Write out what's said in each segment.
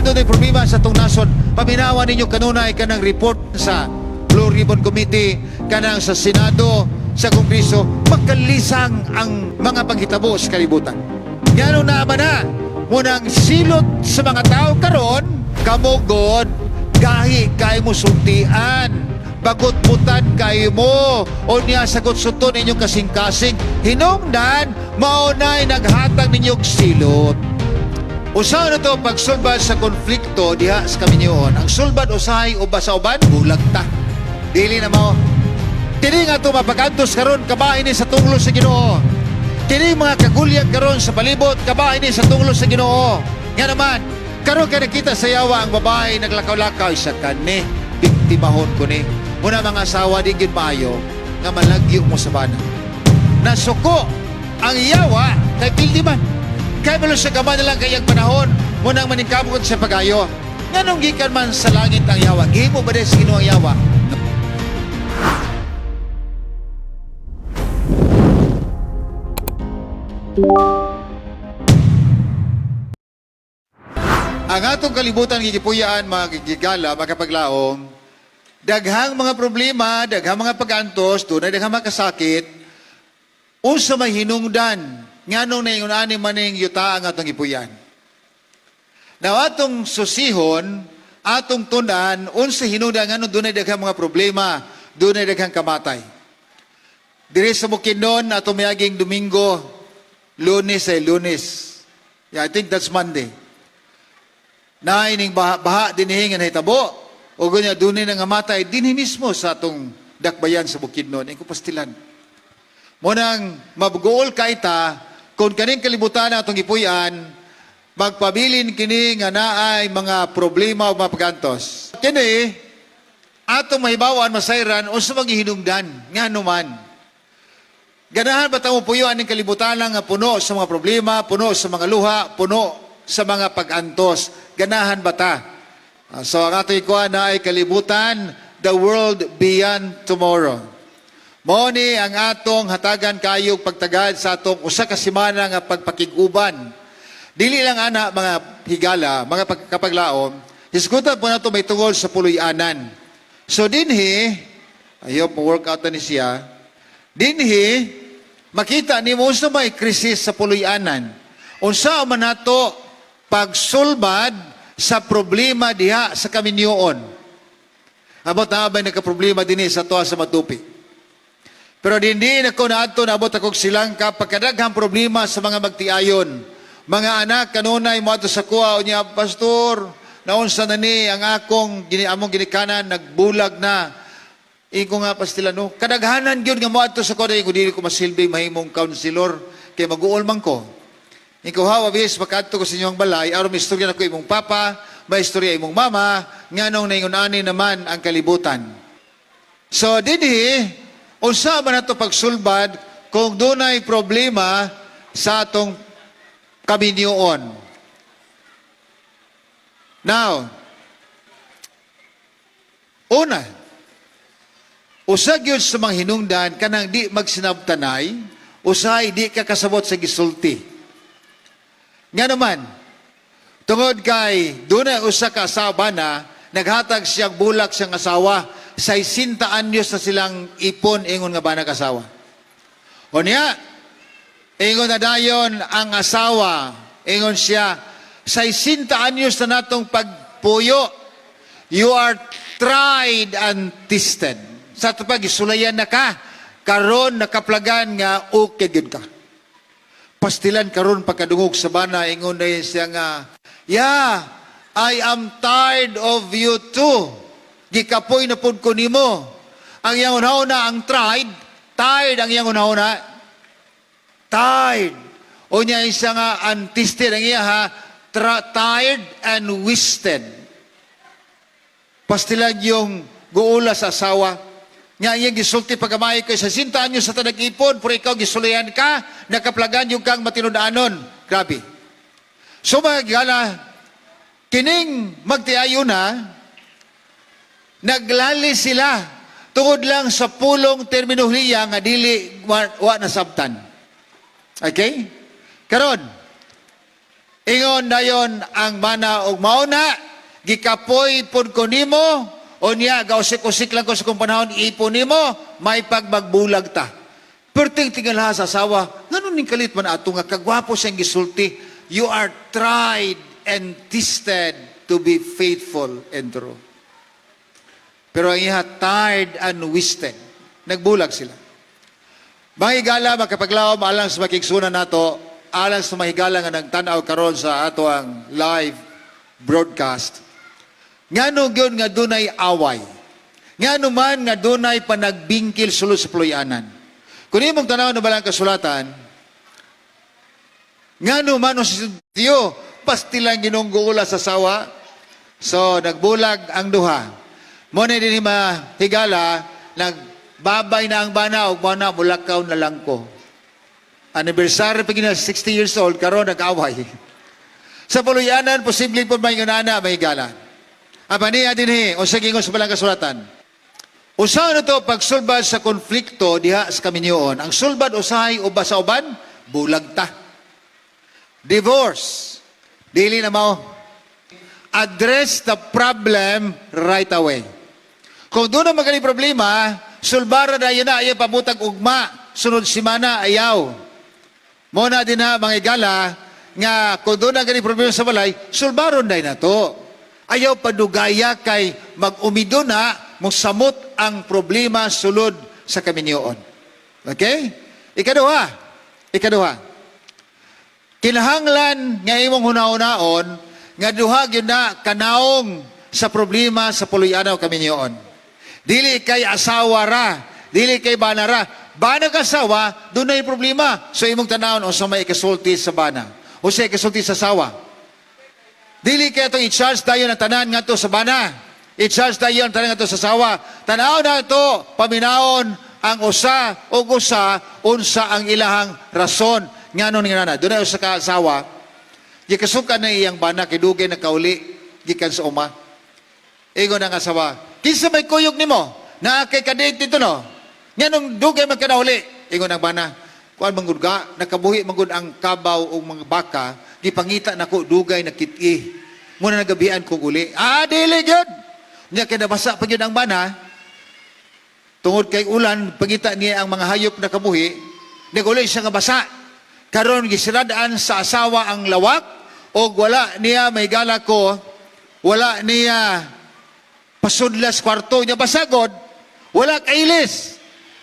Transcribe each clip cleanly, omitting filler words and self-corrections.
Dunay problema sa atong nasod. Paminawan ninyo kanunay kanang report sa Blue Ribbon Committee, kanang sa Senado, sa Kongreso, magkalisang ang mga panghitabo sa kalibutan. Ngano na man na, munang silot sa mga tao karon, kamugod, gahi kay mo sultian, bagot-butan kayo mo, o niya sagot suton inyong kasing-kasing, hinungdan, maunay naghatag ninyong silot. Usaha na to pagsulbad sa konflikto diha sa kaminyoon. Ang sulbad usahay uba sa uban, bulag ta. Dili na mao. Kini nga to mapagantos karon, kabahin ni sa tunglo sa Ginoo. Kini mga kagulyag karon sa palibot, kabahin ni sa tunglo sa Ginoo. Nga naman, karon kay nakita sa yawa ang babae naglakaw-lakaw sa kani, biktimahon ko ni. Muna mga asawa, di gyud maayo nga malagyo mo sa bana. Nasuko ang yawa kay pildi man. Kay malo sa gama na lang kayang panahon, munang maningkamot sa pagayo. Nganong gikan man sa langit ang yawa? Gihimo ba sa Ginoo ang yawa? Ang atong kalibutan gigipuyaan, mga gigala, makapaglaom, daghang mga problema, daghang mga pagantos, dunay daghang mga kasakit, unsa may hinungdan nganong naingon ani maning yuta ang atong gipuyan. Now atong susihon, atong tunan, unsa hinungdan nganong dunay daghang mga problema, dunay daghang kamatay. Diri sa Bukidnon, atong miaging Domingo, Lunes ay Lunes. Yeah, I think that's Monday. Na ining baha, baha dinhi nga nahitabo o gunya dunay nga matay dinhi mismo sa atong dakbayan sa Bukidnon, ing Kupastilan. Munang mabugool ka ita kung kaning kalibutan na atong gipuy-an, magpabilin kini nga naay mga problema o mga pagantos. Kini atong mahibawan, masayran unsa magihinungdan ngano man. Ganahan ba tamo puyo aning kalibutan nga puno sa mga problema, puno sa mga luha, puno sa mga pag-antos? Ganahan ba ta? So ang atong ikuha na ay kalibutan, the world beyond tomorrow. Mao ni ang atong hatagan kayog pagtagad sa atong usa ka semana nga pagpakig-uban. Dili lang ana, mga higala, mga pagkapaglaom, hisgutan po nato may tungol sa puloy-anan. So dinhi, I hope mo-work out na ni siya. Dinhi, makita nimo unsa may krisis sa puloy-anan. Unsa man nato pagsulbad sa problema diha sa kaminyoon. Abot na ba nagka-problema dinhi sa tuwa sa Matupi? Pero dindi na ko naadto, naabot akong silangka pagkadaghang problema sa mga magtiayon. Mga anak kanunay moadto sa kuha unya, "Pastor, naunsa na ni ang akong gini among ginikanan, nagbulag na." Ingon nga pastila no. Kadaghanan gyud nga moadto sa kuha ko, dili ko masilbi mahimong counselor kay maguol man ko. Ikaw hawa bis makadto ko sa inyong balay aron istorya nako imong papa, may istorya imong mama, nganong naingon ani naman ang kalibutan. So dinhi, unsa man nato pagsulbad kung dunay problema sa atong kaminyoon? Now, una, usa gyud sa mga hinungdan kanang di magsinabtanay, usahay di ka kasabot sa gisulti. Nga naman, tungod kay dunay usa ka asawa na naghatag siyang bulak siyang asawa, 60 anyos na silang ipon ingon nga bana asawa. O niya, ingon na dayon ang asawa, ingon siya, 60 anyos na natong pagpuyo, you are tried and tested. Sa ato pag isulayan na ka, karon nakaplagan nga okay gyud ka. Pastilan karon pagkadungog sa bana, ingon na siya nga, "Yeah, I am tired of you too. Gikapoy na pud ko nimo." Ang iyang una ang tried, tired ang iyang una, tired. O niya isa nga untested ang iya ha, tired and wasted. Pastilan yung guula sa asawa. Nga iyang gisulti pagkamay kay sa 60 anyos sa tanag-ipon, pero ikaw gisulayan ka, nakaplagan yung kang matinud-anon. Grabe. So mga gala, kining magtiayo na, naglali sila tungod lang sa pulong terminolohiya nga dili wa nasabtan. Okay? Karon, Ingon dayon ang bana og mao na gikapoy pud ko nimo, unya gausik-usik lang ko sa kong panahon ipon nimo, may pagmagbulag ta. Perting tingala sa asawa, ngano ning kalit man ato nga kagwapo siyang gisulti, "You are tried and tested to be faithful and true." Pero ang iha, tired and wasted. Nagbulag sila. Mga higala, makapaglaom, alang sa makigsunan nato, alang sa mga higala nga nagtanaw karon sa ato ang live broadcast. Ngano gyud nga dunay away? Ngano man nga dunay panagbingkil sulod sa puloy-anan? Kung imong tanaw na balang kasulatan, ngano man o si Diyo, pastilang ginungguula sa sawa. So, nagbulag ang duha. Mo na din higala, nagbabay na ang bana, ug mo na, mulakaw na lang ko. Anniversary pa gina 60 years old, karon nag-away. Sa puluyanan, posible po may nana, may higala. Apan niya din o sa gingon sa balang kasulatan. Usa na to pagsulbad sa konflikto diha sa kaminyoon. Ang sulbad usahay uba sa uban, bulag ta. Divorce. Dili na mao. Address the problem right away. Kung doon na magaling problema, sulbara na yun na, ayaw pabutag ugma, sunod simana, ayaw. Mo na din na, mga igala, nga kung doon na galing problema sa balay, sulbaron na to. Ayaw padugaya kay mag-umido na, mosamot ang problema sulod sa kaminyoon. Okay? Ikaduha. Ikaduha. Kinahanglan nga imong hunahunaon nga duha gyud na kanaong sa problema sa puloy-anan o kaminyoon. Dili kay asawa ra, dili kay bana ra. Bana ka asawa, dunay problema. So imong tanawon unsa may ikasulti sa bana. Unsa ikasulti sa asawa. Dili kay atong i-charge tayo ng tanan ngadto sa bana. I-charge tayo ang tanan ngadto sa asawa. Tanaw na to, paminawon ang usa o usa unsa ang ilahang rason ngano ning nana. Dunay usa ka asawa, gikasukan na iyang bana kay dugay na kauli gikan sa uma. Ingon ang asawa, "Kinsa may kuyog nimo? Naa kay kadate dito no? Nganong dugay man ka nauli?" Ingon ang bana, "Kuan man gud ga, nakabuhi man gud ang kabaw o mga baka, gipangita nako dugay nakit-i. Muna nagabian ko uli." Ah, dili gyud. Nya kay nabasa pa gyud ang bana, tungod kay ulan, pangita niya ang mga hayop na kabuhi, naguli siya nga basa. Karon gisiradaan sa asawa ang lawak, og wala niya may gala ko, wala niya pasudlas kwarto niya basagod, wala kailis.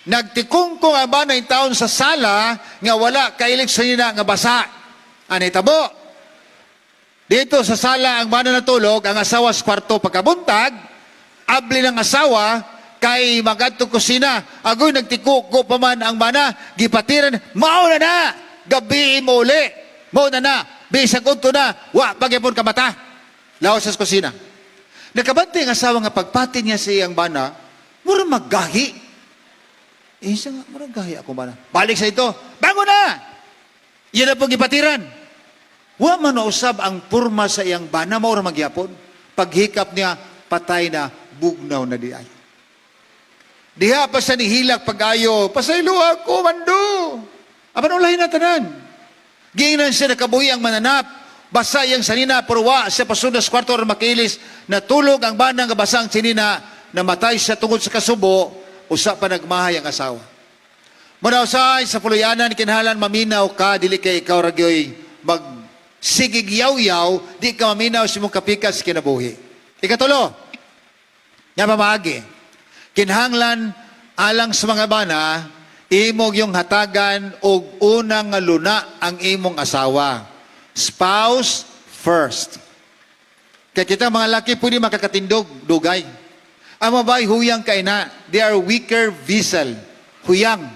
Nagtikungkong ang bana yung taon sa sala nga wala kailis sa nina nga basa. Anay tabo? Dito sa sala ang bana natulog, ang asawa sa kwarto pagkabuntag, abli ng asawa, kay magadto kusina, agoy nagtikuko pa man ang bana, gipatiran, "Mao na na, gabi mo uli, mao na na, bisag udto na, wa pagyapon ka mata." Laos sa kusina. Nakabantay ang asawa nga pagpati niya sa iyang bana, mura maggahi. Eh, siya nga, mura gahi ako bana. Balik sa ito, "Bangon na!" Yan na pong gipatiran. Wa man usab ang purma sa iyang bana, mao ra magyapon. Paghikap niya, patay na, bugnaw na di ay. Diha pa sa nihilak pag-ayo, "Pasaylo ako, mando." Apan ulahin na tanan. Giingnan siya nakabuhi ang mananap, basa iyang sanina, pero wa siya pasunod sa kwarto aron makilis, natulog ang banang nga basa ang sinina, namatay siya tungod sa kasubo, usa pa nagmahay ang asawa. Muna usahay sa puluyanan, kinahanglan maminaw ka, dili kay ikaw ragyoy mag sigig yaw-yaw, di ka maminaw sa imong kapikas kinabuhi. Ikatulo, nga pamaagi, kinahanglan alang sa mga bana, imong yung hatagan og unang nga luna ang imong asawa. Spouse first. Kaya kita mga laki pwede makakatindog, dugay. Ang babae, huyang kay na. They are weaker vessel. Huyang.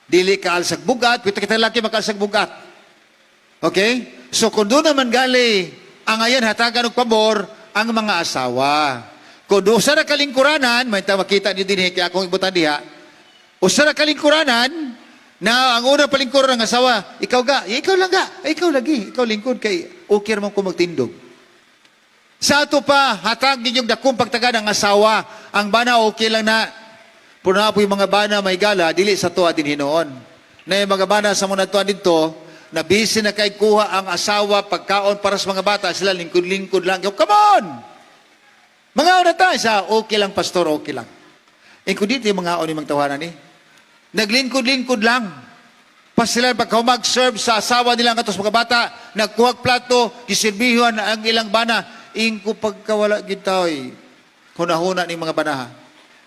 Dili ka alsag bugat, pwede kita laki makaalsag bugat. Okay? So kung doon naman gali, ang ayan hatagan og pabor ang mga asawa. Kung doon sa kalingkuranan, may makita niyo din kaya akong ibutan diha, usa ra kalingkuranan, na ang una palingkuran ng asawa, "Ikaw ga, ikaw lang ga, ay, ikaw lagi, ikaw lingkod kay okay man ko magtindog." Sa ato pa, hatag ninyong dakong pagtaga ng asawa, ang bana okay lang na. Puno po yung mga bana may gala, dili sa tuwa din hinuon. Na yung mga bana sa muna tuwa dito, Na busy na kay kuha ang asawa pagkaon para sa mga bata, sila lingkod-lingkod lang. Yo, come on! Mangaon na ta sa okay lang, pastor, okay lang. Eh kung dito yung mga ni mga tawanan ni. Naglingkod-lingkod lang. Pa sila pagka mag-serve sa asawa nila katos mga bata, nagkuhag plato, giserbihuan ang ilang bana. Ingko pagkawala gid oy. Hunahuna ning mga banaha.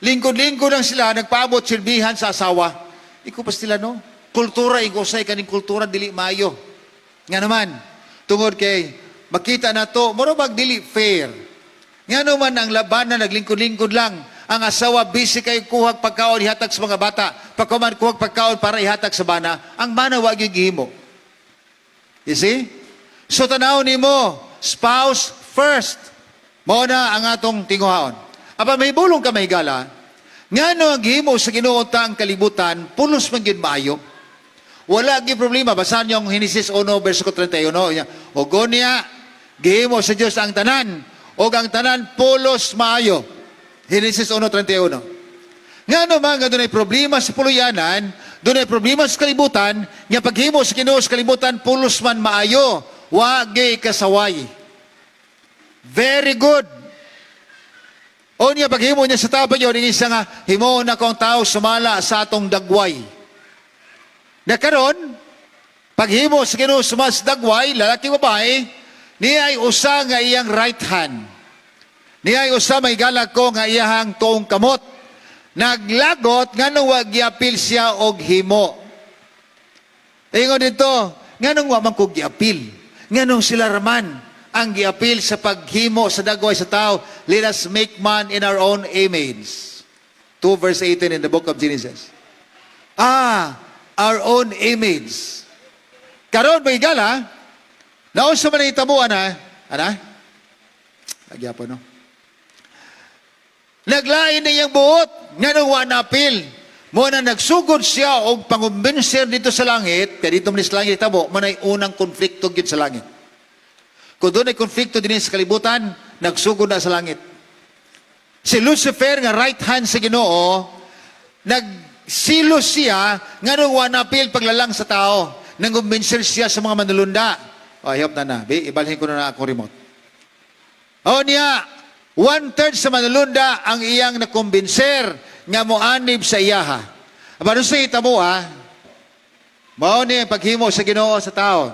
Lingkod-lingkod lang sila, nagpaabot serbihan sa asawa. Iko pa sila, no? Kultura, iko say kaning kultura dili maayo. Nga naman, tungod kay makita na to, mura bag dili fair. Nga naman ang labanan naglingkod-lingkod lang. Ang asawa busy kay kuhag pagkaon ihatag sa mga bata. Pagkuman kuhag pagkaon para ihatag sa bana, ang bana wa gyud gihimo. You see? So tanaw nimo, spouse first. Mao na ang atong tinguhaon. Apa may bulong ka, may gala, ngano ang gihimo sa Ginoo ta ang kalibutan, pulos man gyud maayo. Wala gyud problema. Basahan niyo ang Genesis 1 verso 31. O unya, gihimo sa Dios ang tanan, og ang tanan pulos maayo. Genesis 1:31. Ngano man nga dunay problema sa puluyanan, dunay problema sa kalibutan, nga paghimo sa Ginoo sa kalibutan pulos man maayo, wa gyud kasaway. Very good. O niya paghimo niya sa tao yun, isa nga, himuon na kong tao sumala sa atong dagway. Na karon, paghimo sa Ginoo sumala sa dagway, lalaki, babae, niya ay usa nga iyang right hand. Niya ay usa, may galak ko, nga iyahang tuong kamot. Naglagot nga wa giapil siya og himo. Ingon dito, nganong wa man ko giapil? Nganong sila raman ang giapil sa paghimo sa dagway sa tao? Let us make man in our own image. 2 verse 18 in the book of Genesis. Ah, our own image. Karon may gala, naunsa man ang hitabuan ha? Ana? Nagyapon, no? Naglain na iyang buot, nganong wa napil. Mo na nagsugod siya og pangumbinser dito sa langit, kaya dito man sa langit tabo, manay unang konflikto gyud sa langit. Kung doon ay konflikto din sa kalibutan, nagsugod na sa langit. Si Lucifer nga right hand sa Ginoo, nagsilos siya nganong wa napil paglalang sa tao. Nangumbinser siya sa mga manulunda. Oh, I hope na na. Bi, ibalhin ko na na akong remote. O niya, one-third sa manulunda ang iyang nakumbinser nga moanib sa iyaha. Aba, sa hitabo ha, mao niya ang paghimo sa Ginoo sa tao.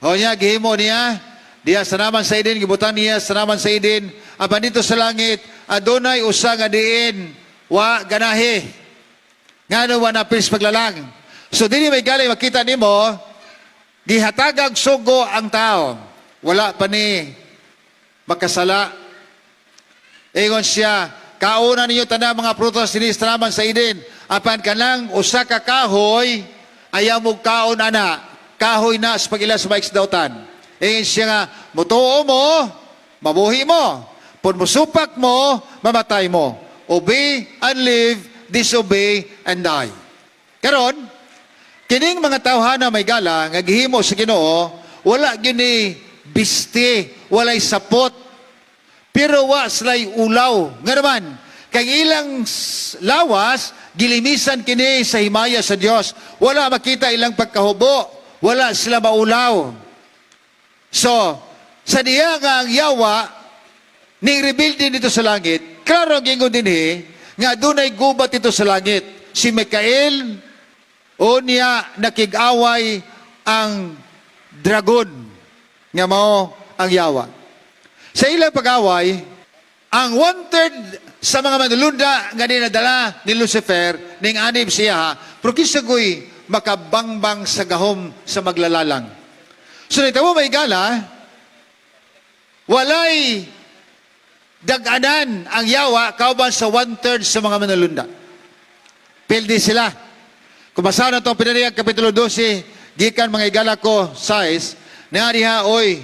O niya, gihimo niya, diya sa naman sa Eden, gibutan niya sa naman sa Eden, apan dito sa langit, adunay usa nga diin, wa ganahi. Ngano wa napil sa paglalang. So dili may galay makita nimo, gihatagag sugo ang tao. Wala pa ni makasala. Ingon siya, kauna ninyo tanang mga prutas dinhi sa taman sa Eden. Apan kanang usa ka kahoy, ayaw mo kaon ana. Kahoy na sa pag-ila sa maayog dautan. Ingon siya nga, mutuo mo, mabuhi mo. Pun musupak mo, mamatay mo. Obey and live, disobey and die. Karon, kining mga tawhana, may gala, nga gihimo sa Ginoo, wala gini biste, walay sapot, pero wa sila'y ulaw. Nga naman, kay ilang lawas, gilimisan kini sa himaya sa Dios. Wala makita ilang pagkahubo, wala sila maulaw. So, sa diya nga ang yawa, ning rebelde dito sa langit, klaro ang gingon dinhi, nga dunay gubat dito sa langit. Si Mikael, o niya nakig-away ang dragon, nga mao ang yawa. Sa ilang pag-away, ang one-third sa mga manulunda nga dinadala ni Lucifer, ning anib siya, pero kisagoy makabangbang sa gahom sa maglalalang. So nito mo may gala, walay dag-anan ang yawa kauban sa one-third sa mga manulunda. Pildi sila. Kung basahan na itong pinaniyag, Kapitulo 12, gikan mga igala ko, 6, nga diha, oy,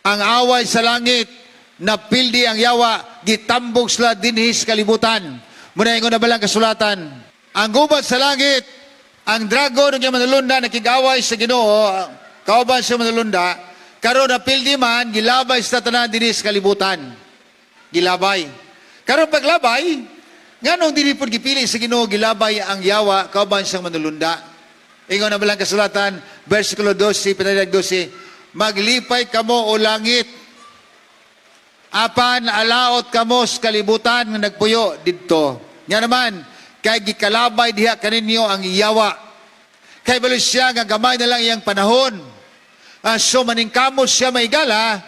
ang away sa langit, napildi ang yawa, gitambog sila dinhi sa kalibutan. Muna ingon na balang kasulatan, ang gubat sa langit, ang dragon ng manulunda nakig-away sa Ginoo, kauban sa manulunda, karon napildi man, gilabay sa tanan dinhi sa kalibutan. Gilabay. Karon paglabay, nganong dili pod gipili sa Ginoo gilabay ang yawa kauban siyang manulunda? Ingon na balang kasulatan, versikulo 12, pinadayag 12, "Maglipay kamo, o langit, apan alaot kamo sa kalibutan nga nagpuyo didto. Nga naman, kay gikalabay diha kaninyo ang yawa. Kay balo siya nga gamay na lang iyang panahon." So maningkamot siya, maigala,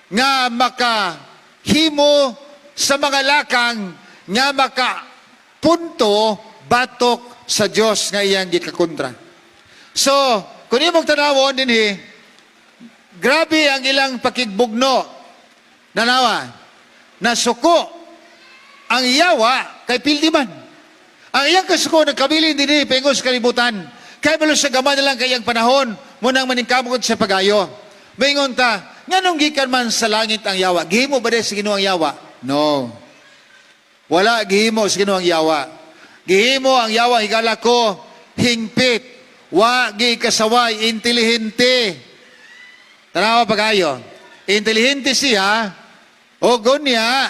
nga makahimo sa mga lakang nga makapunto batok sa Dios nga iyang gikakontra. So, kung imong tanawon dinhi, grabe ang ilang pakigbugno. Nanawa, nasuko ang yawa kay pildi man. Ang iyang kasuko nagkabilin dinhi paingon sa kalibutan. Kay balo siya gamay na lang kay iyang panahon, munang maningkamot sa pagayo. Maingon ta, nganong gikan man sa langit ang yawa? Gihimo ba sa Ginoo ang yawa? No. Wala gihimo sa Ginoo ang yawa. Gihimo ang yawa, higala ko, hingpit. Wa gi kasaway, intelihente. Tanawa pagayo. Intelihente siya, o gunya,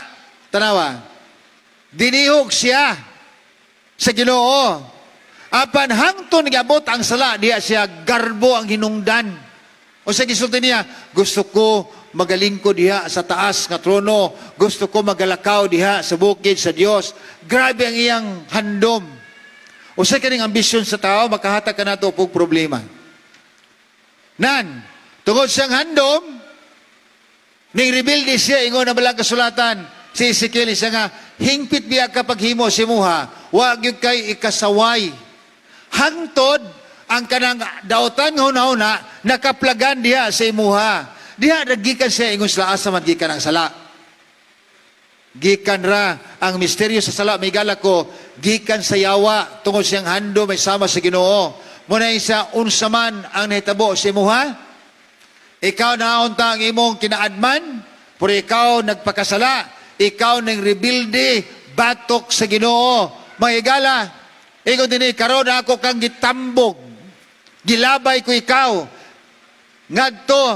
tanawa. Dinihog siya sa Ginoo. Apan hangtod nagabot ang sala, diya siya garbo ang hinungdan. O sa gisulti niya, "Gusto ko magaling ko diha sa taas nga trono, gusto ko magalakaw diha sa bukid sa Dios." Grabe ang iyang handom. O sa kaning ambisyon sa tao, makahatag ka nato og problema. Nan, tungod siyang handom, ning rebelde siya, ingon na balang kasulatan, si Ezekiel siya nga, "Hingpit biya ka paghimo si muha, wa gyud kay ikasaway." Hangtod ang kanang dautan nga hunahuna nakaplagan diha sa imuha. Diha nagikan siya ingon sila, asa man gikan ang sala. Gikan ra ang misteryo sa sala, maigala ko, gikan sa yawa tungod siyang handom may sama sa Ginoo. Muna isa unsa man ang nahitabo sa imuha, ikaw naunta ang imong kinaadman, pero ikaw nagpakasala, ikaw nang rebelde batok sa Ginoo. Mga higala, ingon dinhi, "Karon ako kang gitambog. Gilabay ko ikaw ngadto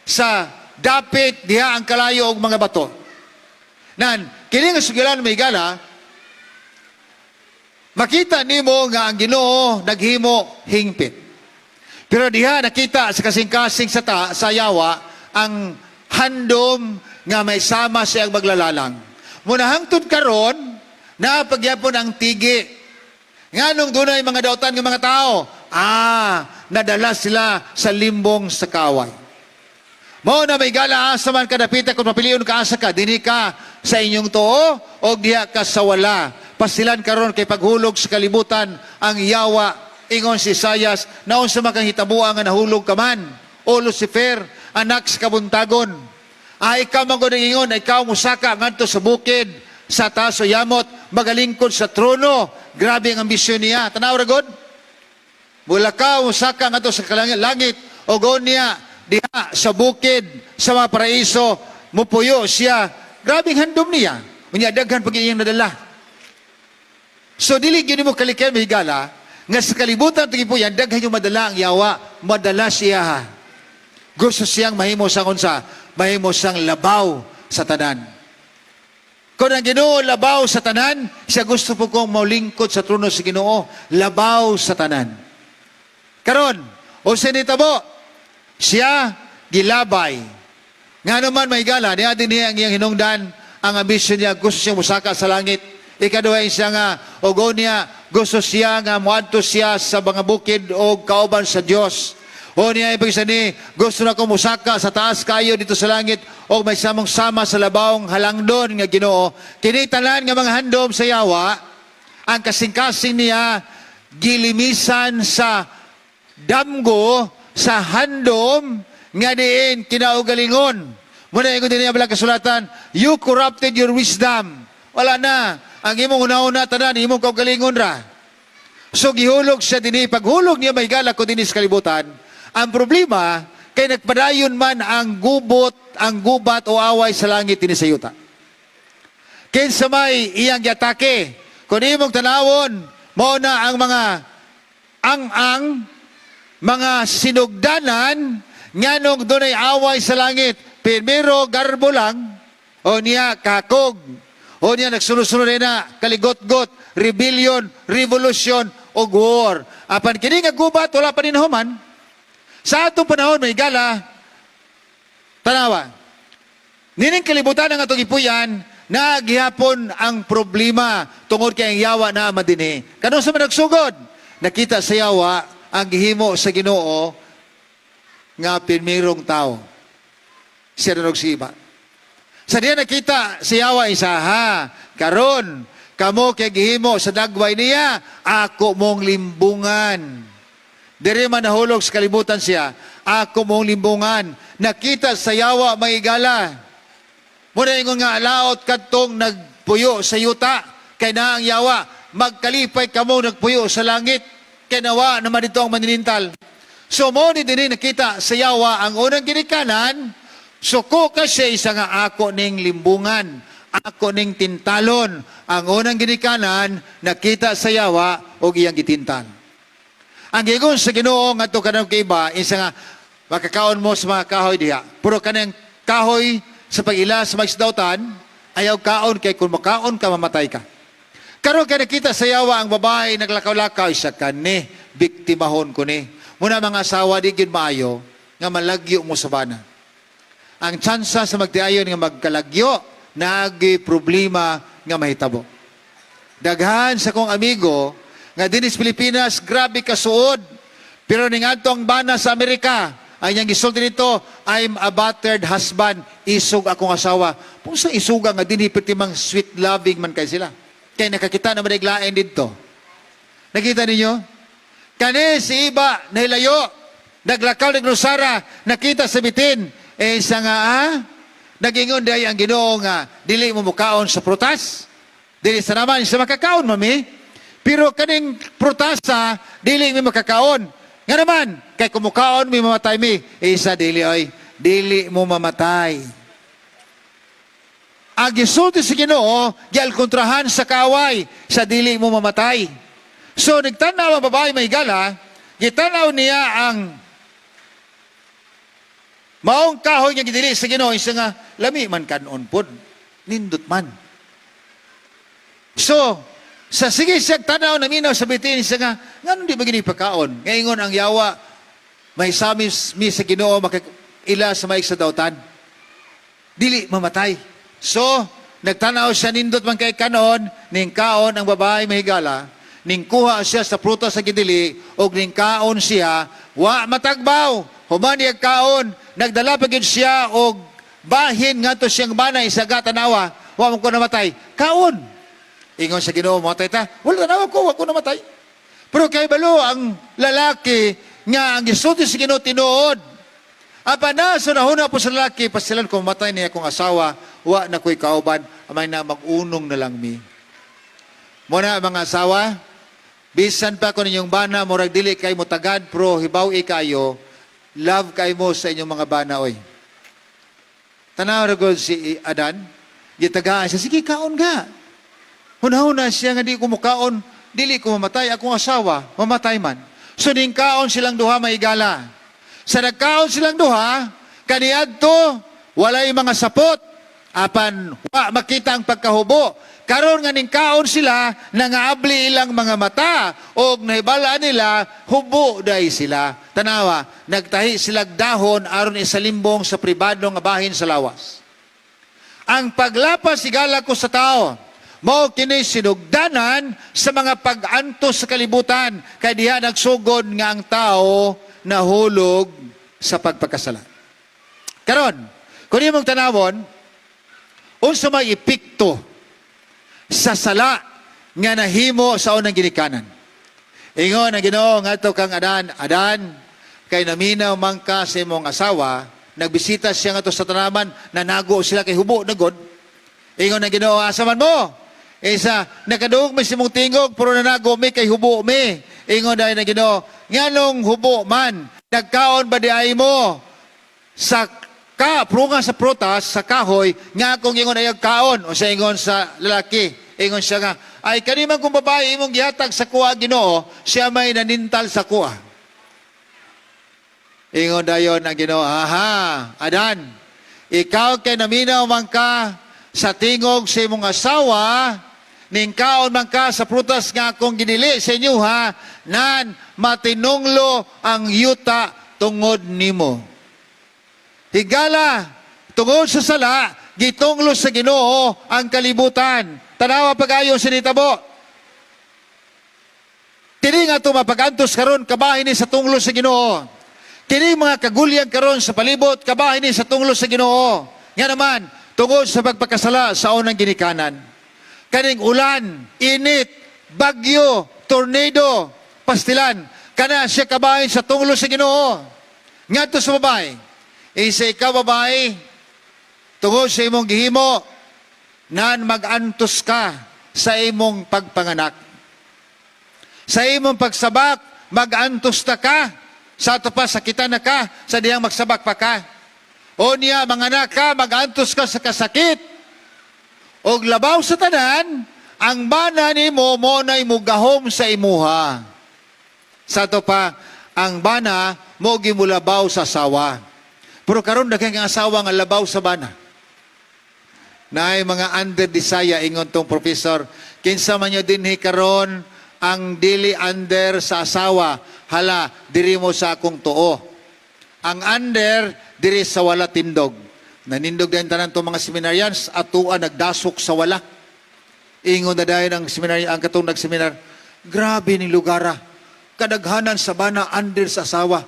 sa dapit diha ang kalayo og mga bato." Nan, kini nga sugilan, mga higala, makita nimo nga ang Ginoo naghimo hingpit. Pero diha nakita sa kasing-kasing sa yawa ang handom nga may sama siyang maglalalang. Muna hangtod karon napagyapon ang tigi. Nganong dunay mga dautan ng mga tao? Nadala sila sa limbong sa kaway. Mao na, may gala, asa man kadapita kung papilion ka, asa ka, dinhi ka sa inyong tuo o diha ka sa wala. Pasilan karon kay paghulog sa kalibutan ang yawa, ingon si Isayas, naunsa man kang hitabuan nga nahulog ka man. O Lucifer, anak sa kabuntagon. Ikaw man gud ang ingon, ikaw musaka ngadto sa bukid, sa taas o yamot, magalingkod sa trono. Grabe ang ambisyon niya. Tanaw ra god. Mulakaw, musaka ngadto sa kalangit, langit, o niya diha sa bukid, sa mga paraiso, mupuyo siya. Grabe ang handom niya. Unya daghan pag iyang nadala. So dili gyud mo kalikay, mahigala, nga sa kalibutan po yan, daghan yung madala ang yawa, madala siya ha. Gusto siyang mahimo sang unsa, mahimo siyang labaw sa tanan. Kung ang Ginoo labaw sa tanan, siya gusto po kong maulingkod sa trono sa Ginoo, labaw sa tanan. Karon, o sinitabo, siya gilabay. Nga naman, mahigala, niya din niya ang iyang hinungdan, ang ambisyon niya, gusto siyang musaka sa langit. Ikaduha siya nga, o niya, gusto siya nga muadto siya sa mga bukid o kauban sa Dios. O niya ibig ni, gusto na ko musaka sa taas kayo dito sa langit o may samong sama sa labawng halangdon nga Ginoo. Kini tanan nga mga handom sa yawa, ang kasing-kasing niya gilimisan sa damgo sa handom nga diin kinaugalingon. Muna ingon din niya balang kasulatan, "You corrupted your wisdom." Wala na. Ang imong una-una tanan, imong kaugalingon ra. So gihulog siya dinhi. Paghulog niya, may gala ko, dinhi sa kalibutan, ang problema, kay nagpadayon man ang gubot, ang gubat o away sa langit dinhi sa yuta. Kinsa may iyang giatake? Kung imong tanawon, mao na ang mga ang-ang, mga sinugdanan, nganong dunay away sa langit. Primero, garbo lang, o niya, kakog. O niya, nagsunod-sunod na, kaligot-got, rebellion, revolution, og war. Apan kini nga gubat wala pa ni nahuman. Sa atong panahon, mga higala, tanawa. Nining kalibutan ang atong gipuy-an, nagihapon ang problema tungod kay ang yawa na madini. Kanus-a man nagsugod? Nakita sa yawa ang gihimo sa Ginoo nga pirmirong tao. Siya og si Iba. Sa diya nakita sa yawa isa ha, karon kamo kay gihimo sa dagway niya, ako mong limbungan. Diri man nahulog sa kalibutan siya, ako mong limbungan. Nakita sa yawa, mga higala. Muna ingon nga laot kadtong nagpuyo sa yuta kay naa ang yawa, magkalipay kamo nagpuyo sa langit kay nawa naman dito ang maninintal. So mo ni dinhi nakita sa yawa ang unang ginikanan, suko kasi isa nga ako ning limbungan, ako ning tintalon. Ang unang ginikanan nakita sa yawa og iyang gitintal. Ang giingon sa Ginoo ngadto kanang kay Iba, isa nga makakaon mo sa mga kahoy diha. Pero kanang kahoy sa pag-ila sa magsdautan, ayaw kaon kay kung makaon ka, mamatay ka. Karon kay nakita sa yawa ang babae naglakaw-lakaw, isa kani, biktimahon ko ni. Muna mga asawa, di gyud maayo nga malagyo mo sa bana. Ang tsansa sa magtiayon nga magkalagyo, nagi problema nga mahitabo. Daghan sa kong amigo nga dinhi sa Pilipinas grabe kasuod. Pero ning adto ang bana sa Amerika, ay niyang gisulti nito, "I'm a battered husband, isog akong asawa." Kung sa isuga nga dinhi perti mang sweet loving man kay sila. Kay nakakita na maniglain didto. Nakita ninyo? Kani si Iba nahilayo, naglakaw nagnusara, nakita sa bitin, eh isa nga ah, nagingon day ang Ginoo nga dili mo mukaon sa prutas. Dili sa naman sa makakaon mami. Pero kaning prutasa dili mi makakaon. Nga naman, kay kumukaon mi mamatay mi. Isa dili oy, dili mo mamatay. Ang gisulti sa Ginoo, gialkontrahan sa kaaway sa dili mo mamatay. So nagtanaw ang babae, mga higala, gitanaw niya ang maong kahoy nga gidili sa Ginoo, isa nga lami man kanon pod, nindot man. So, sa sige siya tanaw naminaw sa bitin siya nga nganong di ba gini pagkaon? Ngaingon ang yawa, may samis mi sa Ginoo ila sa maig sa dautan. Dili mamatay. So, nagtanaw siya nindot man kay kanon, ning kaon ang babae, mga higala, ning kuha siya sa prutas sa gidili, og ning kaon siya, wa matagbaw. Human niya kaon, nagdala pa gyud siya og bahin ngadto siyang bana isaga tanawa, wa man ko namatay. Kaon. Ingon sa Ginoo, "Mamatay ta." "Wala tanawa ko, wa ko namatay." Pero kay balo ang lalaki nga ang gisulti sa Ginoo tinuod. Apa na, so nahuna po sa lalaki, pasilan kung matay niya akong asawa, wa na ko'y kauban, amay na mag-unong na lang mi. Muna mga asawa, bisan pa kung inyong bana, murag dili kay mo tagad, pro hibaw kayo, love kay mo sa inyong mga bana, oy. Tanaw ra gud si Adan, gitagaan siya, "Sige, kaon ka." Hunahuna siya nga di ko mukaon, dili ko mamatay, akong asawa, mamatay man. So ning kaon silang duha, mga higala. Sa nagkaon silang duha, kaniadto, walay mga sapot, apan wa makita ang pagkahubo. Karon nga ning kaon sila, nangaabli ilang mga mata, og nahibalaan nila, hubo day sila. Tanawa, nagtahi silag dahon aron isalimbong sa pribado nga bahin sa lawas. Ang paglapas higala ko sa tao, mao kini sinugdanan sa mga pag-antos sa kalibutan, kay diha nagsugod nga ang tao nahulog sa pagpakasala. Karon, kung imong tanawon, unsa may epekto sa sala nga nahimo sa unang ginikanan? Ingon ang Ginoo ngadto kang Adan, "Adan, kay naminaw man ka sa imong asawa," nagbisita siya ngadto sa tanaman, nanago sila kay hubo na god. Ingon ang Ginoo, "Asa man mo?" Isa, "Nakadungog mi sa imong tingog, pero nanago mi kay hubo mi." Ingon dayon ang Ginoo, "Nganong hubo man? Nagkaon ba di ay mo sa ka prunga sa prutas sa kahoy nga akong ingon ay kaon?" O sa ingon sa lalaki, ingon siya nga, "Ay kani man kung babae imong gihatag sa kuha Ginoo, siya may nanintal sa kuha." Ingon dayon ang Ginoo, "Aha, Adan, ikaw kay naminaw man ka sa tingog sa imong asawa, Ningkaon man ka sa prutas nga akong gidili sa inyo ha, nan matinunglo ang yuta tungod nimo. Higala, tungod sa sala, gitunglo sa Ginoo ang kalibutan. Tanawa pag-ayo sa nitabo. Kini nga ito mapagantos karon, kabahin ni sa tunglo sa Ginoo. Kini mga kagulyag karon sa palibot, kabahin ni sa tunglo sa Ginoo. Nga naman, tungod sa pagpakasala sa unang ginikanan. Kaning ulan, init, bagyo, tornado, pastilan, kana siya kabahin sa tunglo sa Ginoo. Ngadto sa babae, isa ikaw babae, tungod sa imong gihimo, nan magantos ka sa imong pagpanganak. Sa imong pagsabak, magantos ta ka. Sa ato pa, sakitan na ka, sa diyang magsabak pa ka. O niya, manganak ka, magantos ka sa kasakit. Og labaw sa tanan, ang bana nimo mo na'y mugahom sa imuha. Sa ato pa, ang bana mo gimulabaw sa asawa. Pero karon daghan ang asawa nga labaw sa bana. Naay mga under desire, ingon tong professor, kinsa man nyo dinhi karon ang dili under sa asawa, hala diri mo sa akong tuo. Ang under diri sa wala tindog. Nanindog din tanan tong mga seminarians atua nagdasok sa wala. Ingon na dayon ang seminary, ang katong nagseminar, "Grabe ni lugara. Kadaghanan sa bana under sa asawa.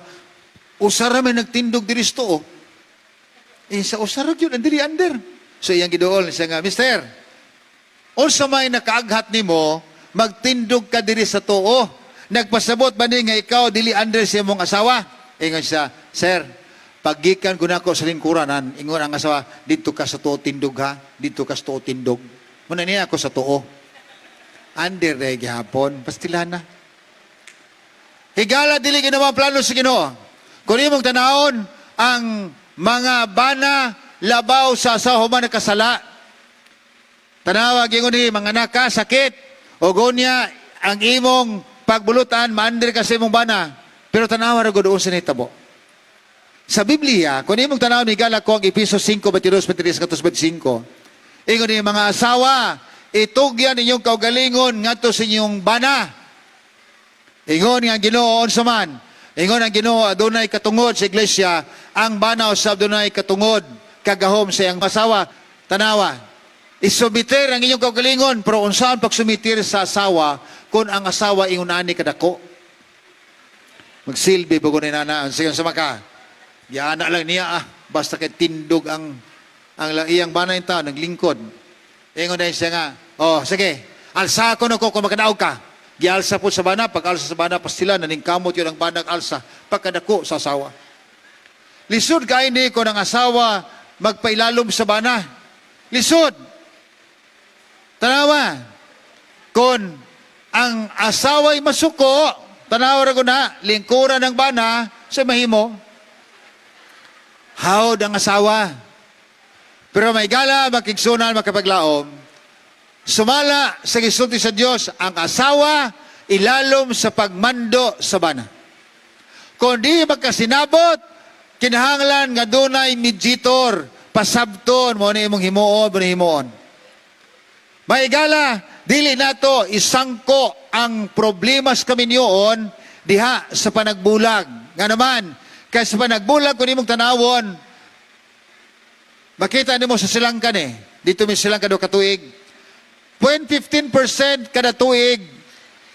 Usara may nagtindog diri sa tuo." Eh, sa usara yun, ang dili under. So iyang giduol siya nga, "Mister, unsa may nakaaghat nimo magtindog ka diri sa tuo? Nagpasabot ba ni nga ikaw dili under sa imong asawa?" Ingon siya, "Sir, paggikan ko nako sa lingkuranan, ingon ang asawa, 'Dito ka sa tuo tindog ha, dito ka sa tuo tindog.' Muna niya ako sa tuo." Under dahil gihapon, pastilana. Higala, dili ginawa ang plano sa Ginoo. Kung imong tanawon, ang mga bana labaw sa asawa human nakasala. Tanawa, gingon ni, mga anak ka, sakit. O gunya, ang imong pagbulutan, ma-under ka sa imong bana. Pero tanawa ra gud sa nitabo. Sa Biblia, kung imong tanawon, higala ko ang Efeso 5, 22, 23, 25. Ingon ni, mga asawa, itugyan inyong kaugalingon ngadto sa inyong bana. Ingon nga ang Ginoo unsa man. Ingon ang Ginoo adunay katungod sa iglesia, ang bana usab adunay katungod kagahom sa iyang asawa. Tanawa. Isumiter ang inyong kaugalingon, pero unsaon pagsumiter sa asawa kung ang asawa ingon ani kadako? Magsilbi pa ko ni nana, sige sa maka. Yana lang niya ah, basta kay tindog ang iyang bana yung tao, naglingkod. Ingon na siya nga, "Oh, sige, alsa ko na ko kung makadaog ka." Gialsa po sa bana, pag alsa sa bana, pastila, naningkamot yun ang banag alsa, pagkadako sa asawa. Lisod kay ni ko ng asawa magpailalom sa bana. Lisod. Tanawa. Kung ang asawa'y masuko, tanawa ra ko na, lingkuran ng bana, sa mahimo. Hawd ang asawa. Pero may gala, makigsunan, makapaglaom. Sumala sa gisulti sa Dios, ang asawa ilalom sa pagmando sa bana. Kung di magkasinabot, kinahanglan nga dunay mediator, pasabton mo ni imong himuon, mo ni himuon. Maigala, dili nato isangko ang problema sa kaminyoon diha sa panagbulag. Nga naman, kay sa panagbulag, kung imong tanawon, makita nimo sa silangkan eh. Dito may silangkan do katuig. 0.15% kada tuig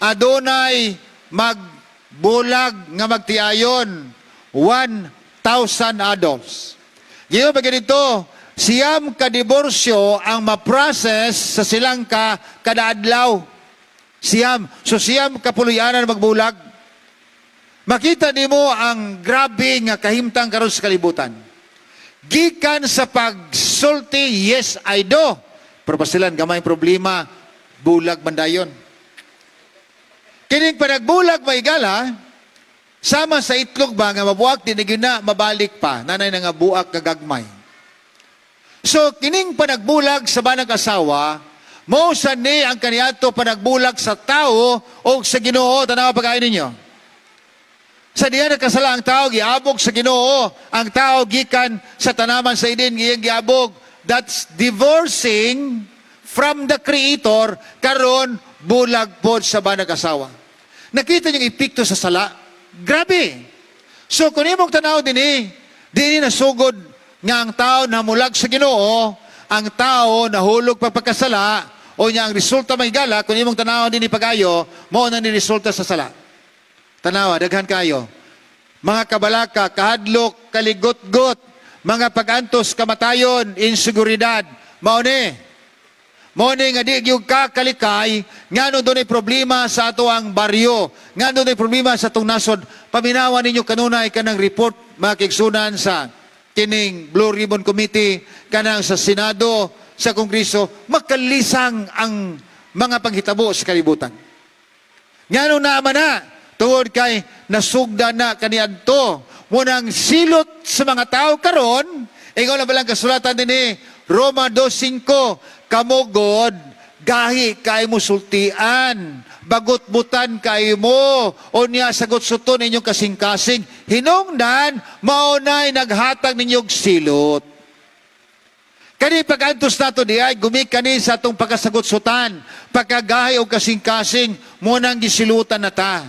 adunay magbulag nga magtiayon, 1,000 adults. Giyo ba ganito, 9 ka diborsyo ang ma-process sa silangka kada adlaw. 9. So 9 ka puloy-anan magbulag. Makita nimo ang grabe nga kahimtang karon sa kalibutan. Gikan sa pagsulti, "Yes, I do." Pero pasilan, gamay problema, bulag man dayon. Kining panagbulag, maigala, sama sa itlog ba nga mabuak, di na mabalik pa. Nanay na nga buak gagagmay. So, kining panagbulag sa banag asawa, mo sa ni ang kaniadto panagbulag sa tao o sa Ginoo, tanawa pagkain ninyo. Sa diya nakasala ang tao, giabog sa Ginoo. Ang tao gikan sa tanaman sa Eden, iyang giabog. That's divorcing from the Creator, karon bulag pod sa banag asawa. Nakita niyong epekto sa sala? Grabe. So kung imong tanaw dinhi, dinhi nasugod nga ang tao namulag sa Ginoo, ang tao nahulog pa pagkasala, o niya ang resulta, mga higala, kung imong tanaw dinhi pagayo, mao na ni resulta sa sala. Tanawa, daghan kayo. Mga kabalaka, kahadlok, kaligotgot, mga pagantos, kamatayon, inseguridad. Mao ni. Mao ni nga di gyud ka kalikay ngano dunay problema sa ato ang baryo, ngano dunay problema sa atong nasod. Paminawan ninyo kanunay kanang report, mga kaigsunan, sa kining Blue Ribbon Committee, kanang sa Senado, sa Kongreso, makalisang ang mga panghitabo sa kalibutan. Ngano naman na? Tungod kay nasugda na kaniadto. Munang silot sa mga tao karon, ikaw na balang kasulatan din ni Roma 2.5, "Kamo god, gahi kay mo sultian, bagot-butan kay mo, o niya sagot suton inyong kasing-kasing." Hinungdan, maunay naghatag ninyong silot. Kani pag-antos nato di ay gumikan ni sa atong pagkasagot-sutan, pagkagahi o kasing-kasing, munang gisilutan na ta.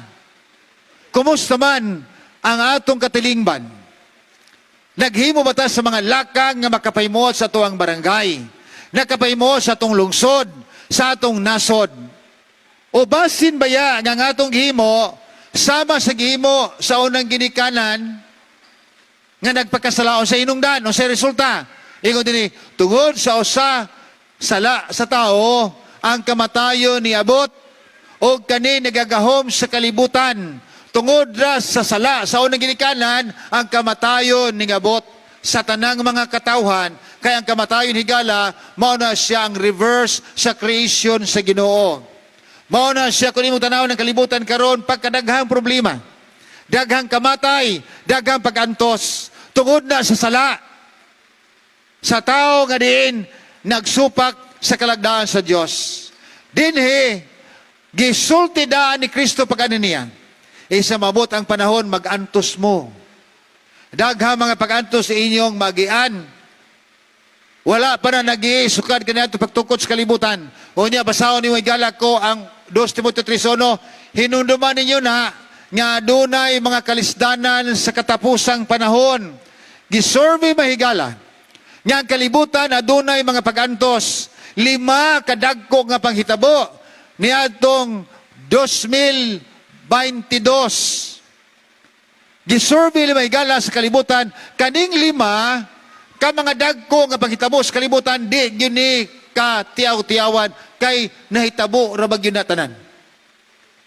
Kumusta man ang atong katilingban? Naghimo ba ta sa mga lakang nga makapahimuot sa atuang barangay? Nakapahimuot sa atong lungsod, sa atong nasod? O basin baya nga ang atong gihimo sama sa gihimo sa unang ginikanan nga nagpakasalaon sa hinungdan o sa resulta? Ingon dinhi, tungod sa usa sala sa tao, ang kamatayon niabot o kani nagagahom sa kalibutan. Tungod ra sa sala sa unang ginikanan, ang kamatayon ningabot sa tanang mga katawhan, kay ang kamatayon, higala, mao na siya ang reverse sa creation sa Ginoo. Mao na siya, kung imong tanaw ng kalibutan karon, pagkadaghang problema, daghang kamatay, daghang pagantos, tungod na sa sala sa tao nga diin nagsupak sa kalagdaan sa Dios. Dinhi gisulti daan ni Kristo pag niya. Isa mabot ang panahon, magantos mo. Daghang mga pagantos sa inyong magian. Wala pa na nag-iisukad kaniadto pagtukod sa kalibutan. O niya, basahon ninyo, higala ko ang 2 Timoteo 3.1, "Hinunduman ninyo na nga adunay mga kalisdanan sa katapusang panahon." Gisurvey, mga higala, nga ang kalibutan adunay mga pagantos. Lima kadagko nga panghitabo niadtong 2022. Gisurvey, lima, higala, sa kalibutan, kaning lima ka mga dagko nga panghitabo sa kalibutan, di gyud ni ka tiyaw-tiyawan kay nahitabo ra ba gyud na tanan.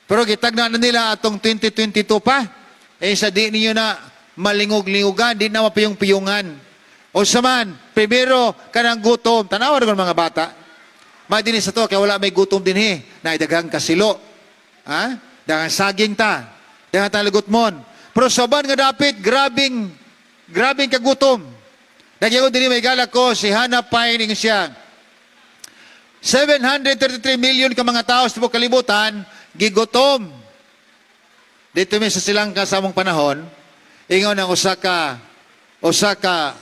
Pero gitagna na nila atong 2022 pa. Eh sa di ninyo na malingog-lingogan, di na mapiyong-piyungan. O sa man, primero, kanang gutom. Tanawa rin mga bata. May dinhi sa to, kaya wala may gutom dinhi. Naidaghang kasilo. Ha? Daghang saging ta. Daghang talagutmon. Pero sa uban nga dapit, grabing, grabing kagutom. Nagyagon dinhi, mga higala ko, si Hannah Pine siya. 733 million ka mga tao sa tibuok kalibutan, gigutom. Dito mi sa Sri Lanka sa among panahon, ingon ang usa ka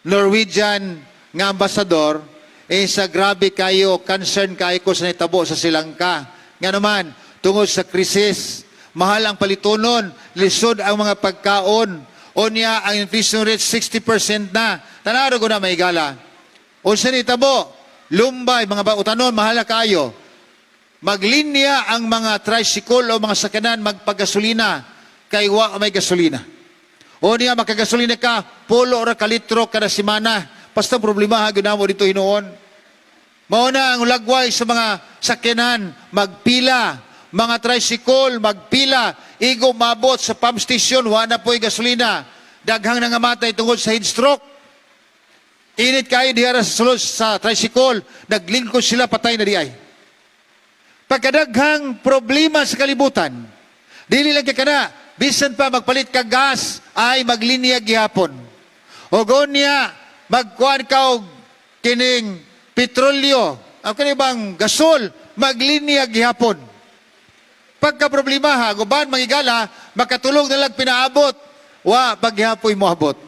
Norwegian nga ambasador, eh sa grabe kayo, concern kayo ko sa nitabo sa Sri Lanka. Nga naman, tungod sa krisis, mahal ang palitunon, lisod ang mga pagkaon, o niya ang inflation rate 60% na. Tanaro ko na, mga higala. O sa nitabo, lumbay, mga bautanon, mahal na kayo. Maglinya ang mga tricycle o mga sakyanan magpagasolina kay wa may gasolina. O niya makagasolina ka, polo ra ka litro kada semana. Basta problema ha mo dito hinuon. Mao na ang lagway sa mga sakyanan, magpila, mga tricycle, magpila, igo mabot sa pump station, wa na po'y gasolina. Daghang nangamatay tungod sa heat stroke. Init kayo diha ra sa sulod sa tricycle, naglingkod sila, patay na di ay. Pagkadaghang problema sa kalibutan, dili lang kay kana, bisan pa magpalit ka gas ay maglinya gihapon. O niya magkuan ka og kining petrolyo, ang kani bang gasol, maglinya gihapon. Pagka problema ha, guban, mga higala, makatulog na lang pinaabot, wa paghihapoy moabot.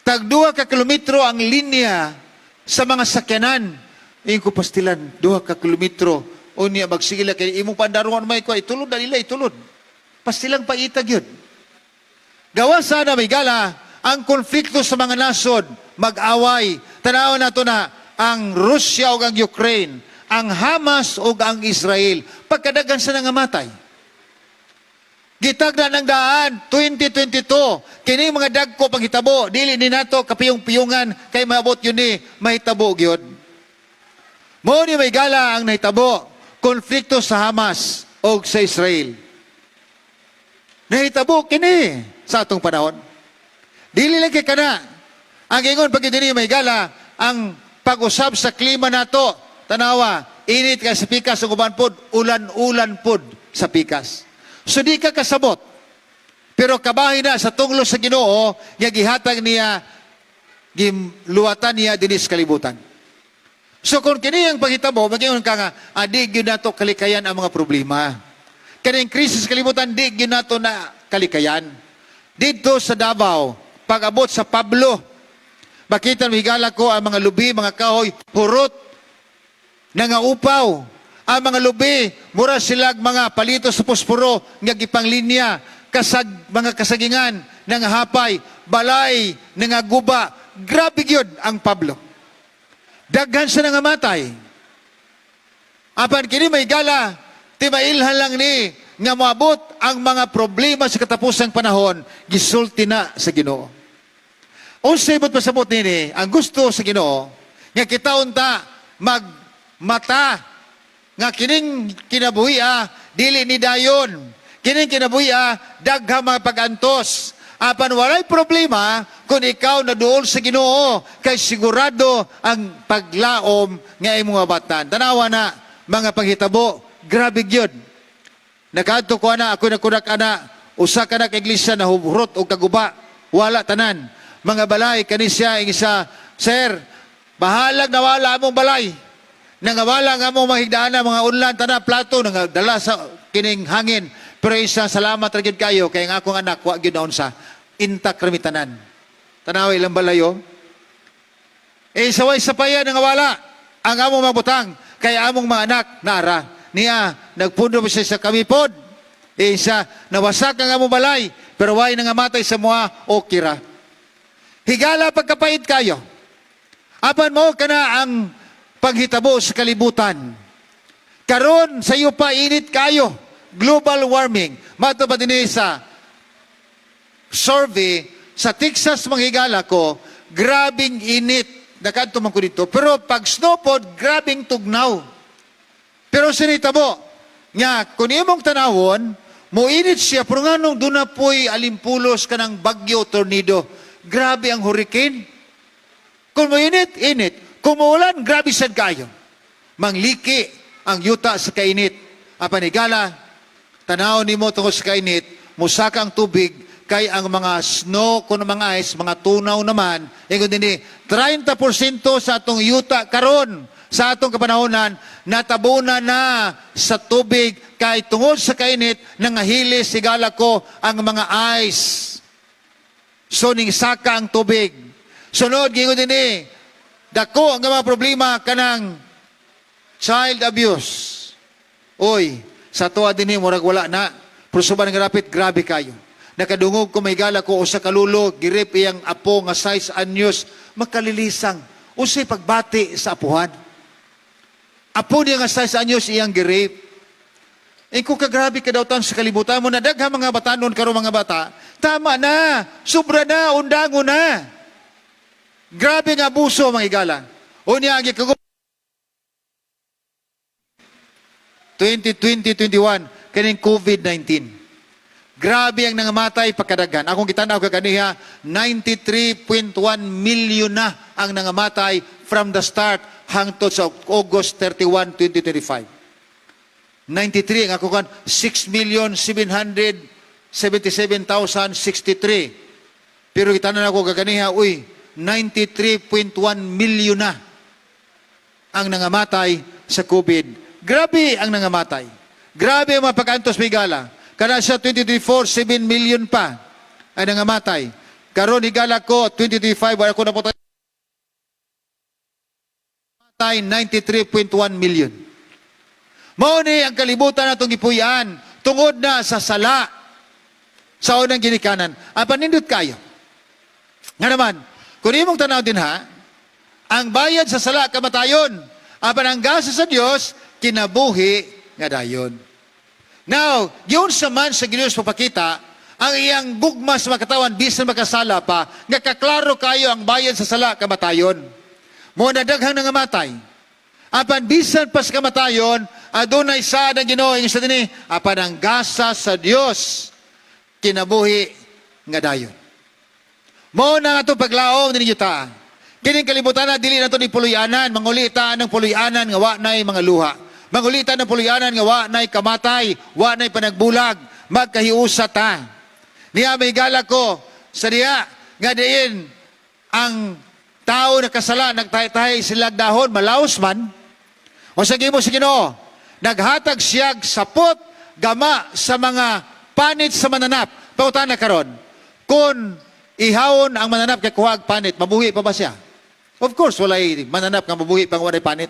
Tagduha ka kilometro ang linya Sa mga sakyanan. Ingon ko, "Pastilan, 2 ka kilometro. Unya, magsige la kay imong pandaruan may ko, itulod na nila, itulod." Pastilang paitag yun. Gawa sana may gala, ang konflikto sa mga nasod, mag-away. Tanaw nato na ang Russia o ang Ukraine, ang Hamas o ang Israel, pagkadagan sa nangamatay. Gitagna ng daan, 2022, kini mga dagko panghitabo, dili ni nato kapiyong-piyungan kay maabot yun ni, mahitabo gyud. Mo ni may gala ang nahitabo, konflikto sa Hamas o sa Israel. Nahitabo kini sa atong panahon. Dili lang kay kana. Ang ingon pag dinhi may gala, ang pag-usab sa klima nato, tanawa, init kay sa pikas ug uban pod, ulan-ulan pod sa pikas. So di ka kasabot. Pero kabahin na sa tunglo sa Ginoo nga gihatag niya, giluwatan niya dinhi sa kalibutan. So kung kini ang panghitabo, mag-ingon ka nga, ah, di gyud nato kalikayan ang mga problema. Kaning krisis sa kalibutan, di gyud nato na kalikayan. Dito sa Davao, pag-abot sa Pablo, makita higala ko ang mga lubi, mga kahoy, hurot, nangaupaw. Ang mga lubi, mura silag mga palito sa posporo, nga gipanglinya, kasag, mga kasagingan, nangahapay, balay, nangaguba. Grabe gyud ang Pablo. Daghan sa nangamatay. Apan kini may gala, timailhan lang ni nga moabot ang mga problema sa katapusang panahon, gisulti na sa Ginoo. Unsay buot pasabot nini, ang gusto sa Ginoo nga kita unta magmata nga kining kinabuhi dili ni dayon. Kining kinabuhi daghang mga pag-antos. Apan walay problema kung ikaw naduol sa Ginoo kay sigurado ang paglaom nga imong mabatan. Tanawa na mga panghitabo, grabe gyud. Nakaadto ko ana, ako nagkunak ana, usa ka na ka iglesia na hubrot og kaguba, wala tanan. Mga balay kani siya ing isa, "Sir, bahalag nawala among balay. Nangawala nga among mga higdana, mga unlan, tanan, plato, dala sa kining hangin." Pero isa, "Salamat ra gyud kayo kay ang akong anak wa gyud naunsa. Intact rami tanan." Tanawa ilang balayo. Eh, saway sa paya nangawala ang among mga butang kay among mga anak naara. Niya, nagpundo pa siya sa kami pod. Eh, isa, nawasak ang among balay, pero way nangamatay sa mua, okay ra. Higala pagkapait kayo. Apan mo kana ang paghitabo sa kalibutan. Karon sa iyo pa init kayo. Global warming. Mato pa dinhi sa survey sa Texas, manghigala ko, grabing init. Nakadto man ko dito. Pero pag snowpod, grabing tugnaw. Pero sinitabo, nga, kung imong tanawon, mo init siya, pero nganong doon na po'y alimpulos ka ng bagyo, tornado? Grabe ang hurricane. Kung mo init, init. Kung muulan, grabe sad kayo. Mangliki ang yuta sa kainit. Apan higala, tanaw nimo tungod sa kainit, musaka ang tubig, kay ang mga snow kun mga ice, mga tunaw naman, ingon dinhi, 30% sa atong yuta karon sa atong kapanahonan natabunan na sa tubig kay tungod sa kainit nangahilis, higala ko, ang mga ice. So ning saka ang tubig. Sunod gingon dinhi, dako ang mga problema kanang child abuse. Oy, sa tuwa dinhi murag wala na. Pero suban nga rapit grabe kayo. Nakadungog ko may gala ko usa ka lulo gi-rape iyang apo nga 6 anyos, makalilisang. Unsay pagbati sa apuhan? Apo niya nga 6 anyos iyang gi-rape. Eh kung kagrabe ka daw sa kalibutan mo na daghang mga batanon karon mga bata, tama na, sobra na, undango na. Grabe nga abuso mga igala. Unya ang gikagup 2020-21 kaning COVID-19. Grabe ang nangamatay pagkadaghan. Akong gitan-aw kaganiha, 93.1 million na ang nangamatay from the start hangtod sa August 31, 2025. 93 ang ako kan 6,777,063. Pero gitanan ako kaganiha, uy, 93.1 million na ang nangamatay sa COVID. Grabe ang nangamatay. Grabe ang mga pag-antos migala. Kana siya 2024, 7 million pa ang nangamatay. Karon higala ko 2025, wala ko na. Tay 93.1 million. Mao ni ang kalibutan natong gipuy-an tungod na sa sala sa unang ginikanan. Apan nindot kayo. Nga naman, kung imong tanaw din ha, ang bayad sa sala kamatayon. Apan ang gasa sa Dios kinabuhi nga dayon. Now, giunsa man sa Ginoo papakita ang iyang gugma sa makatawan bisan makasala pa, nga kaklaro kayo ang bayad sa sala kamatayon. Mao na daghang nangamatay. Apan bisan pa sa kamatayon, adunay sa ang Ginoo ingon sa dinhi, apan ang gasa sa Dios kinabuhi nga dayon. Mao na nga itong paglaom ninyo ta. Kining kalibutan na dili nato ni puloy-anan, mangulita ng puloy-anan nga wa nay mga luha. Mangulita ng puloy-anan nga wa nay kamatay, wa nay panagbulag, magkahiusa ta. Niya may gala ko sa diha nga diin ang tao nakasala, nagtahi-tahi sila dahon, malaos man. O sa gimo sa Ginoo, naghatag siyag sapot gama sa mga panit sa mananap. Pangutana karon, kung ihawon ang mananap kay kuhag panit, mabuhi pa ba siya? Of course, walay mananap nga mabuhi pang walay panit.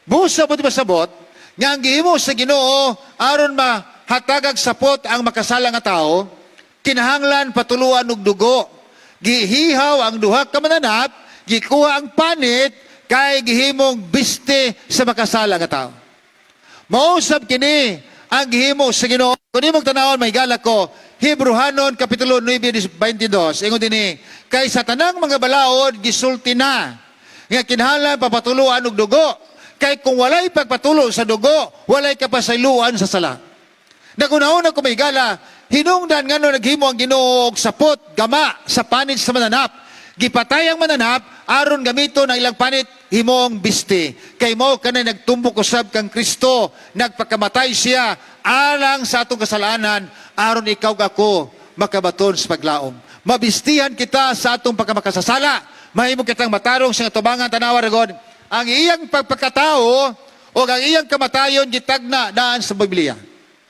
Busa mo di masabot, nga ang gihimo sa Ginoo aron mahatagag sapot ang makasala nga tao, kinahanglan patuluan og dugo. Gihihaw ang duha ka mananap, gikuha ang panit, kay gihimong biste sa makasala nga tao. Mausab kini ang gihimo sa Ginoo. Kung imong tanawon may gala ko, Hebrehanon kapitulo 9:22, ingon dinhi, kay sa tanang mga balaod gisulti na nga kinahanglan papatuluan og dugo. Kay kung walay pagpatulo sa dugo, walay kapasayloan sa sala. Nagunahon ko may gala, hinungdan ngano naghimo ang Ginoo og sapot gama sa panit sa mananap. Gipatay ang mananap aron gamiton ang ilang panit himong biste. Kay mo kanay nagtumbok usab kang Kristo, nagpakamatay siya alang sa atong kasalanan aron ikaw ug ako makabaton sa paglaom. Mabistihan kita sa atong pagkamakasasala. Mahimo kitang matarong sa tubangan tanawa ragon. Ang iyang pagpakatao o ang iyang kamatayon gitagna daan sa Biblia.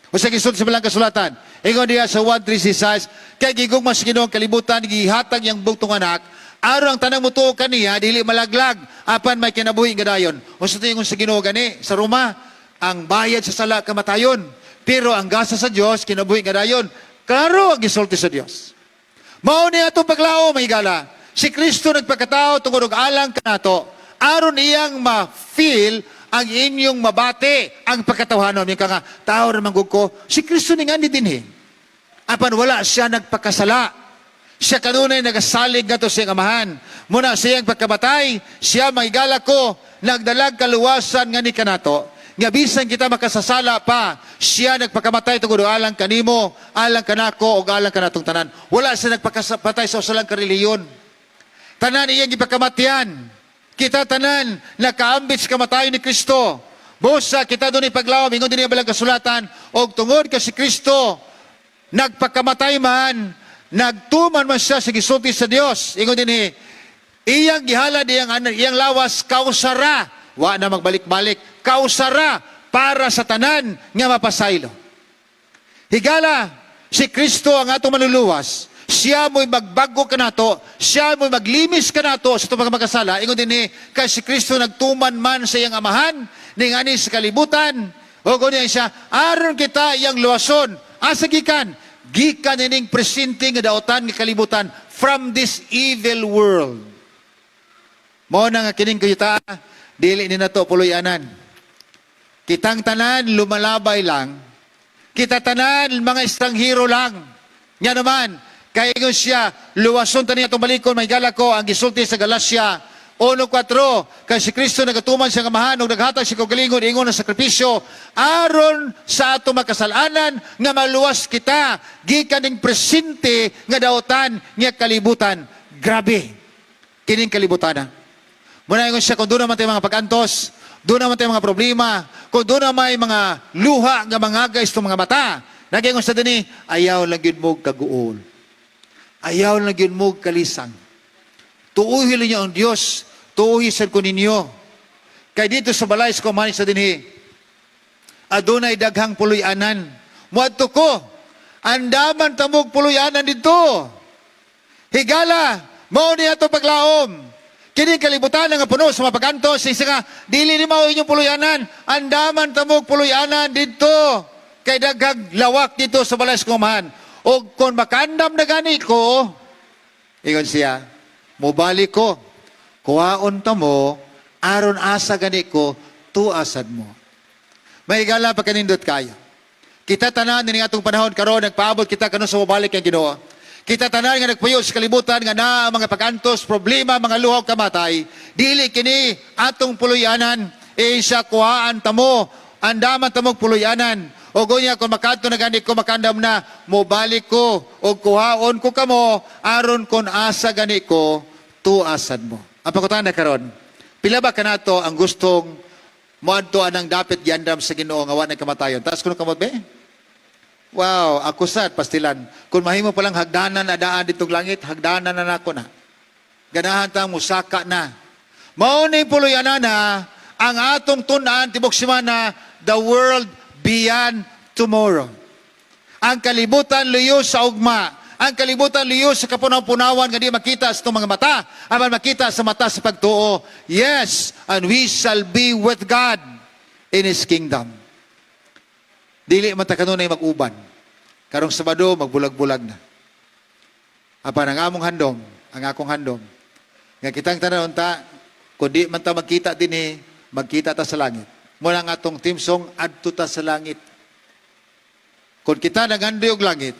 O sa gisulti sa balang kasulatan, ingon diya sa 1:36, kay gigugma sa Ginoo ang kalibutan, gihatag iyang bugtong anak, aron ang tanang mutuo kaniya dili malaglag, apan may kinabuhi nga dayon. O sa ingon sa Ginoo gani sa Roma, ang bayad sa sala kamatayon, pero ang gasa sa Dios kinabuhi nga dayon. Klaro ang gisulti sa Dios. Mao ni atong paglaom, mga higala. Si Kristo nagpakatao tungod og alang kanato, aron iyang ma-feel ang inyong mabati ang pagkatawhanon. Yung ka nga, tao ra man gud ko, si Kristo ni nga ni dinhi. Apan wala siya nagpakasala. Siya kanunay nagasalig ngadto sa iyang amahan. Muna siyang pagkamatay, siya mahigala ko, nagdalag kaluwasan nga ni kanato. Nga bisan kita makasasala pa, siya nagpakamatay tungod alang kanimo, alang kanako, o alang kanatong tanan. Wala siya nagpakapatay sa usa lang ka relihiyon. Tanan iyang gipakamatyan. Kita tanan nakaambit sa kamatayon ni Kristo. Busa kita doon ipaglaom, ingon din balang kasulatan, og tungod ka si Kristo, nagpakamatay man, nagtuman man siya sa gisulti sa Dios. Ingon din iyang gihalad iyang lawas kausara, wa na magbalik-balik, kausara para sa tanan nga mapasaylo. Higala, si Kristo ang atong manluluwas. Siya mo'y magbago kanato, siya mo'y maglimis kanato sa itong mga makasala. Ingon din ni, kay si Kristo nagtuman man sa iyang amahan, ning ani sa kalibutan. O niya siya, aron kita iyang luwason. Asa gikan? Gikan ining presente nga daotan nga kalibutan from this evil world. Mao na nga kining kayuta, dili ni nato puloy-anan. Kitang tanan lumalabay lang. Kita tanan mga estranghero lang. Nga naman, kay ingon siya, luwason ta niya itong balikon, may gala ko, ang gisulti sa Galacia 1:4, kay si Kristo nagatuman siya amahan, ug naghatag siya kaugalingon, ingon ng sakripisyo, aron sa atong makasalanan, nga maluwas kita, gikan ning presente nga daotan nga kalibutan. Grabe, kining kalibutan na. Muna ingon siya, kung doon naman tayo mga pag-antos, doon naman tayo mga problema, kung doon na may mga luha nga mga itong mga mata, nagingon sa dini, ayaw lang yun mo kaguol. Ayaw lang yun mo kalisang. Tuuhi lang niyo ang Diyos, tuuhi sa ko ninyo. Kay dito sa balay sa kumanin sa dinhi, adunay daghang puloy-anan. Muadto ko, andaman tamog puloy-anan dito. Higala, mao ni ato paglaom. Kini kalibutan nga puno sa mapagantos, isa nga dili ni mao inyong puluyanan. Andaman tamog puluyanan didto. Kay daghang lawak dito sa balay sa Amahan. O kung makaandam na gani ko, ingon siya, mobalik ko, kuhaon ta mo, aron asa gani ko, tuasad mo. Mga higala, pagkanindot kayo. Kita tanan ni atong panahon karon, nagpaabot kita kanon sa mobalik ang Ginoo. Kita tanan nga nagpuyo sa kalibutan nga naa ang mga pagantos, problema, mga luha, kamatay. Dili kini atong puluyanan, e siya kuhaan tamo, andaman tamog puluyanan. O gunya kung makadto na gani ko, makandam na, mobalik ko o kuhaon ko kamo aron kon asa gani ko, tuasad mo. Ang pangutana karon, pila ba kanato ang gustong moadto anang dapit giandam sa Ginoo nga wa na kamatayon? Taas kuno kamot be? Wow, ako sad pastilan. Kung mahimo palang hagdanan na daan ditong langit, hagdanan na nako na. Ganahan ta musaka na. Mao ni puluyanan na ang atong tun-an tibok semana, the world beyond tomorrow. Ang kalibutan luyo sa ugma. Ang kalibutan luyo sa kapunaw-punawan nga di makita sa itong mga mata, apan makita sa mata sa pagtuo. Yes, and we shall be with God in His kingdom. Dili man ta kanunay mag-uban. Karong Sabado, magbulag-bulag na. Apan ang among handom, ang akong handom, nga kitang tanan ta, kung di man ta magkita dinhi, magkita ta sa langit. Muna ang atong theme song, "Adto Ta sa Langit." Kung kita nagandoy og langit,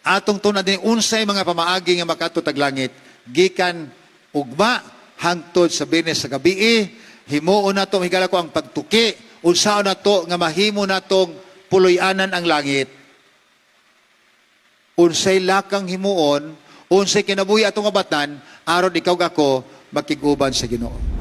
atong tun-an din unsay mga pamaagi nga makadto tag langit, gikan ugma hangtod sa Biyernes sa gabi, himuon nato, higala ko, ang pagtuki, unsaon nato nga mahimo natong puloy-anan ang langit, unsay lakang himuon, unsay kinabuhi atong abatan aron ikaw ug ako makig-uban sa Ginoo.